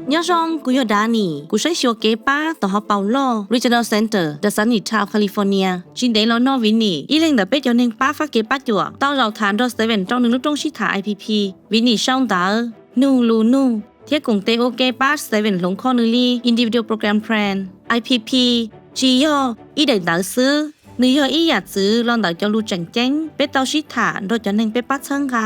Nyob zoo, kuv yog Danny, kuv saib xyuas kev pab tom hauv paus loj Regional Center ntawm Sunnytown, California. Tsis ntev los no Vinny, ib leeg ntawm peb cov neeg pab fab kev pab cuam, tau zaum tham nrog Steven rau nws lub rooj sib tham I P P. Vinny sau ntawv, nug lus nug, thiab koom tes ua ke pab Steven hloov kho nws li Individual Program Plan. I P P tsis yog ib daim ntawv xwb, nws yog ib yam txwv los ntawm cov lus tseem ceeb peb tau sib tham nrog cov neeg peb pab txhawb nqa.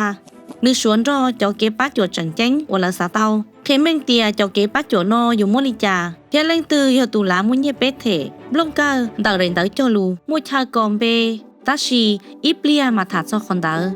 Nws suav nrog cov kev pab cuam tseem ceeb uas lawv xav tau, qhia meej tias cov kev pab cuam no yuav muab li cas thiab leej twg yog tus lav muaj nyiaj peb them. Nplooj kawg ntawm daim ntawv cog lus muaj chaw kom npe, tab sis ib pliag mam tham txog qhov ntawd.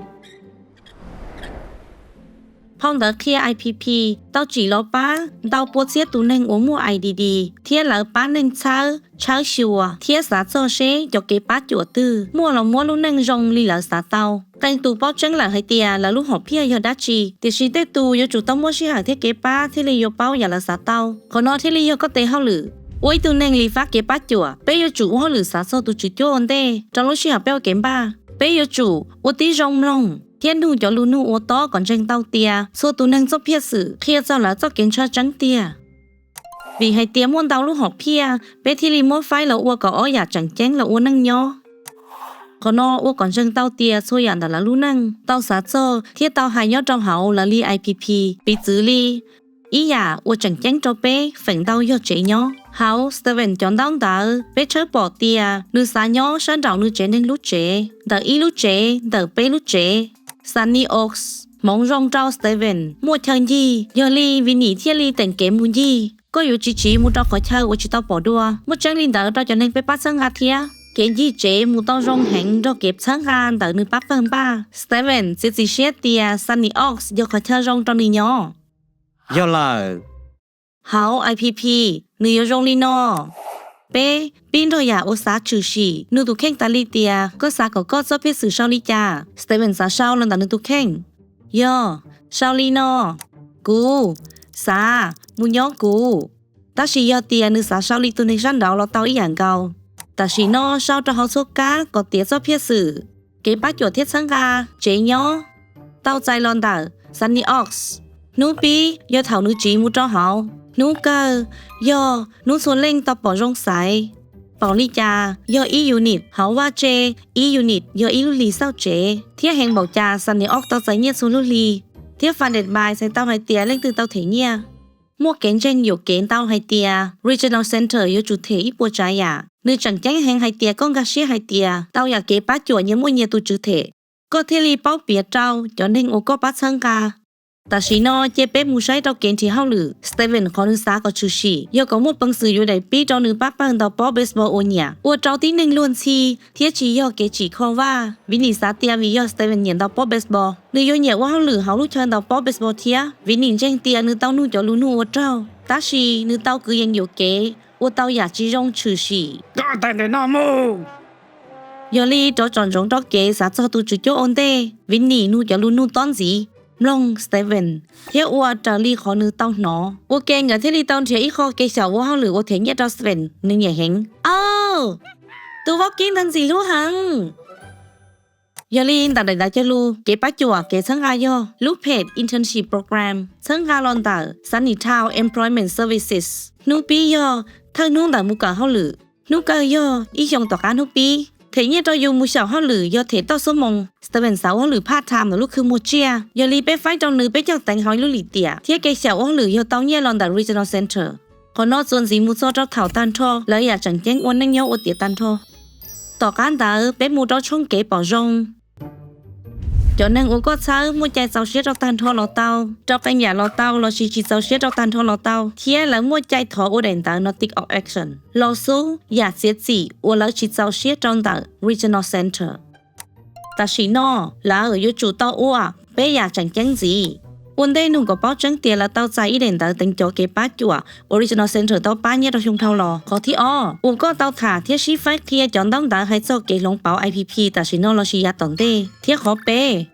Phau ntawv qhia I P P tau tsim los pab ntau pua txhiab tus neeg uas muaj I D D thiab lawv pab neeg txhawb, tshawb xyuas thiab xav txog seb cov kev pab cuam twg muaj los muab lub neej zoo li lawv xav tau. Qee tus paub tseeb lawm hais tias lawv lub hom phiaj yog dab tsi, tiam sis tej tus yuav tsum tau muaj sij hawm thiab kev pab thiaj li yuav paub yam lawv xav tau. Qhov no thiaj li yog koj tes hauj lwm. Ua ib tug neeg li fab kev pab cuam, peb yuav tsum ua hauj lwm xav txog tus tswv cuab ua ntej rau lub sij hawm peb ua kev npaj. Peb yuav tsum ua tib zoo mloog thiab nug cov lus nug ua tob kom ntseeg tau tias txhua tus neeg txoj phiaj xwm qhia txog lawv txoj kev ntshaw tseeb tiag. Vim hais tias muaj ntau lub hom phiaj, peb thiaj li muab faib los ua kaum ob yam tseem ceeb los ua neej nyob. Qhov no ua kom ntseeg tau tias txhua yam ntawm lawv lub neej tau xav txog thiab tau hais nyob rau hauv lawv li I P P. Piv txwv li, ib yam uas tseem ceeb rau peb feem ntau yog tsev nyob. Hauv Steven cov ntaub ntawv peb tshawb pom tias nws xav nyob sab nraum nws tsev neeg lub tsev, ntawm ib lub tsev ntawm peb lub tsev. Sunny Oaks hmoov zoo rau Steven muaj chaw ncig, yog li Vinny thiaj li teem kev mus ncig. Koj yuav tsis tsiv mus rau qhov chaw uas tsis tau pom dua. Muaj tseeb li ntawd rau cov neeg peb pab txhawb nqa thiab. Kev ncig tsev mus tau zoo heev nrog kev txhawb nqa ntawm nws pab pawg npaj. Steven txiav txim siab tias Sunny Oaks yog qhov chaw zoo rau nws nyob. Yog lawm. Hauv I P P, nws yuav zoo li no. Peb pib nrog yam uas xav tshwm sim nug tus kheej tas li tias koj xav kom koj txoj phiaj xwm sau li cas. Steven xav sau los ntawm nws tus kheej. Yog, sau li no: Kuv xav mus nyob kuv. Tab sis yog tias nws xav sau li tus neeg sab nraud los tau ib yam nkaus. Tam sim no sau rau hauv txhua kab kom tiav txoj phiaj xwm, kev pab cuam thiab txhawb nqa, tsev nyob. Tau txais los ntawm Sunny Oaks. Hnub pib yog thaum nws tsiv mus rau hauv. Hnub kawg yog hnub txhua leej tau pom zoo xaiv. Pom li cas yog ib unit hauv vaj tse, ib unit yog ib lub hlis xauj tsev, thiab heev npaum cas Sunny Oaks tau txais nyiaj txhua lub hli, thiab Funded By txhais tau hais tias leej twg tau them nyiaj. Muaj kev ntseeg yuam kev ntau hais tias Regional Center yuav tsum them ib puas tsav yam. Nws tseem ceeb heev hais tias koj nkag siab hais tias tau yam kev pab cuam nyias muaj nyias tus tswv them, koj thiaj li paub piav rau cov neeg uas koj pab txhawb nqa. Tam sim no cia peb mus saib rau kev nrhiav hauj lwm. Steven qhov nws xav kom tshwm sim yog kom muaj peev xwm yuav daim pib rau nws pab pawg ntaus pob baseball uas nyiam, ua rau tib neeg luag ntxhi thiab tsis yog kev tsim kho vaj. Vinny xav tias vim yog Steven nyiam ntaus pob baseball, nws yuav nyiam ua hauj lwm hauv lub chaw ntaus pob baseball thiab. Vinny ntseeg tias nws tau nug cov lus nug ua raug, tab sis nws tau kwv yees yuam kev, ua tau yam tsis zoo tshwm sim. Koj tais ntawm no mus! Yog li rov tsom ntsoov rau kev xav txog tus tswv cuab ua ntej, Vinny nug cov lus nug tob ntxiv, mloog Steven, thiab ua raws li qhov nws tau hnov. Ua ke nkawd thiaj li tau nrhiav ib qho kev xyaum ua hauj lwm uas them nyiaj rau Steven nws nyiam heev. Au, tus vaub kib ntawd ntxim hlub heev! Yog li ntawm daim ntawv cog lus kev pab cuam kev txhawb nqa yog lub page Internship Program txhawb nqa los ntawm Sunnytown Employment Services. Hnub pib yog thawj hnub ntawm mus kawm hauj lwm. Hnub kawg yog ib xyoos tom qab hnub pib. Them nyiaj rau yus mus xyaum hauj lwm yog them toj xuab moos. Steven xav ua hauj lwm part time ntawm lub khw muag tsiaj, yog li peb faib rau nws peb caug teev hauv ib lub lim tiam, thiab kev xyaum ua hauj lwm yog tau nyiaj los ntawm Regional Center. Qhov no txuas ntxiv mus txog rau thaum tag nrho lawv yam tseem ceeb ua neej nyob ua tiav tag nrho. Tom qab ntawd peb mus rau tshooj kev pom zoo. Cov neeg uas koj txhawb muaj cai txaus siab rau tag nrho los tau, rau qee yam los tau lossis tsis txaus siab rau tag nrho los tau, thiab lawv muaj cai thov ua daim ntawv no tick of action los xub yam txiav txim uas lawv tsis txaus siab rau ntawm Regional Center. Tam sim no lawv yuav tsum tau ua peb yam tseem ceeb ntxiv. Ua ntej nug kom paub tseeb tias lawv tau txais ib daim ntawv teev cov kev pab cuam uas Regional Center tau pab nyiaj rau xyoo dhau los. Qhov thib ob uas koj tau tham thiab sib faib qhia cov ntaub ntawv hais txog kev hloov pauv I P P tam sim no lossis yav tom ntej. Thiab qhov peb,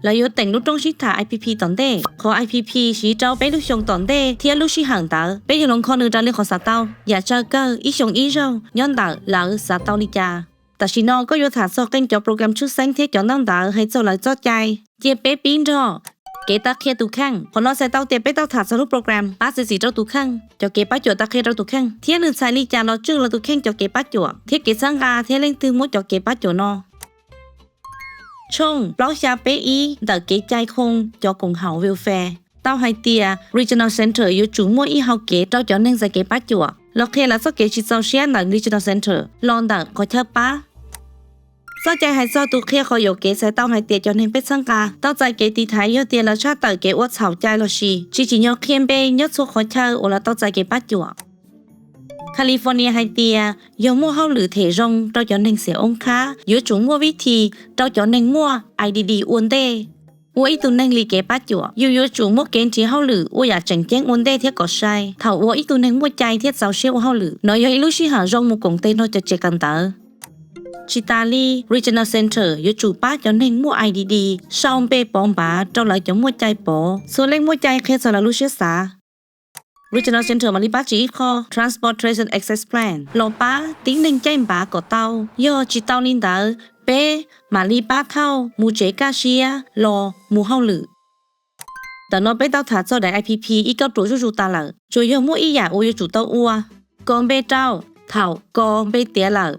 lawv yuav teem lub rooj sib tham I P P tom ntej. Qhov I P P siv rau peb lub xyoo tom ntej thiab lub sij hawm ntawd peb yuav hloov kho nws raws li qhov xav tau. Yam tsawg kawg ib xyoos ib zaug nyob ntawm lawv xav tau li cas. Tam sim no koj yuav tham txog qee cov program tshwj xeeb thiab cov ntaub ntawv hais txog lawv txoj cai. Cia peb pib nrog. Kev tawv qhia tus kheej. Qhov no txhais tau tias peb tau tham txog lub program pab txiav txim rau tus kheej, cov kev pab cuam tawv qhia rau tus kheej, thiab nws txhais li cas los tswj lawv tus kheej cov kev pab cuam thiab kev txhawb nqa thiab leej twg muab cov kev pab cuam no. Tshooj plaub xya peb ib ntawm kev cai khoo cov koom haum welfare tau hais tias Regional Center yuav tsum muaj ib hau kev rau cov neeg txais kev pab cuam los qhia lawv txoj kev tsis txaus siab ntawm Regional Center los ntawm qhov chaw pab. Txoj cai hais txog tus qhia qhov yuam kev txhais tau hais tias cov neeg peb txhawb nqa tau txais kev tiv thaiv yog tias lawv tshaj tawm kev ua txhaum cai lossis tsis tsim nyog qhia npe nyob txhua qhov chaw uas lawv tau txais kev pab cuam. California hais tias yog muaj hauj lwm them zoo rau cov neeg xiam oob qhab, yuav tsum muaj vib thi rau cov neeg muaj I D D ua ntej. Ua ib tug neeg li kev pab cuam, yus yuav tsum muaj kev nrhiav hauj lwm ua yam tseem ceeb ua ntej thiab kom sai thaum ua ib tug neeg muaj cai thiab txaus siab ua hauj lwm. Nov yog ib lub sij hawm zoo mus koom tes nrog cov tsev kawm ntawv. Tsis tas li, Regional Center yuav tsum pab cov neeg muaj I D D sau npe pov npav rau lawv cov muaj cai pov. Txhua leej muaj cai qhia txog lawv lub siab xav. Regional Center mam li pab tsim ib qho Transportation Access Plan los pab tib neeg caij npav kom tau. Yog tsis tau li ntawd, peb mam li pab thauj mus tsev kaj siab los mus hauj lwm. Ntawm no peb tau tham txog daim I P P ib kauj ruam zuj zus tas lawm, tsuas yog muaj ib yam uas yuav tsum tau ua: kos npe rau thaum kos npe tiav lawm.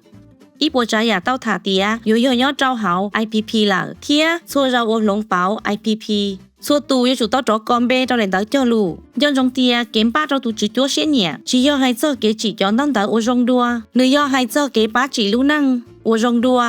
Ib puas tsav yam tau tham tiav yuav yog nyob rau hauv I P P lawm, thiab txhua zaus uas hloov pauv I P P, txhua tus yuav tsum tau rov kos npe rau daim ntawv cog lus. Nco ntsoov tias kev npaj rau tus tswv cuab siab nyiam tsis yog hais txog kev tsim cov ntaub ntawv ua zoo dua, nws yog hais txog kev pab tsim lub neej ua zoo dua.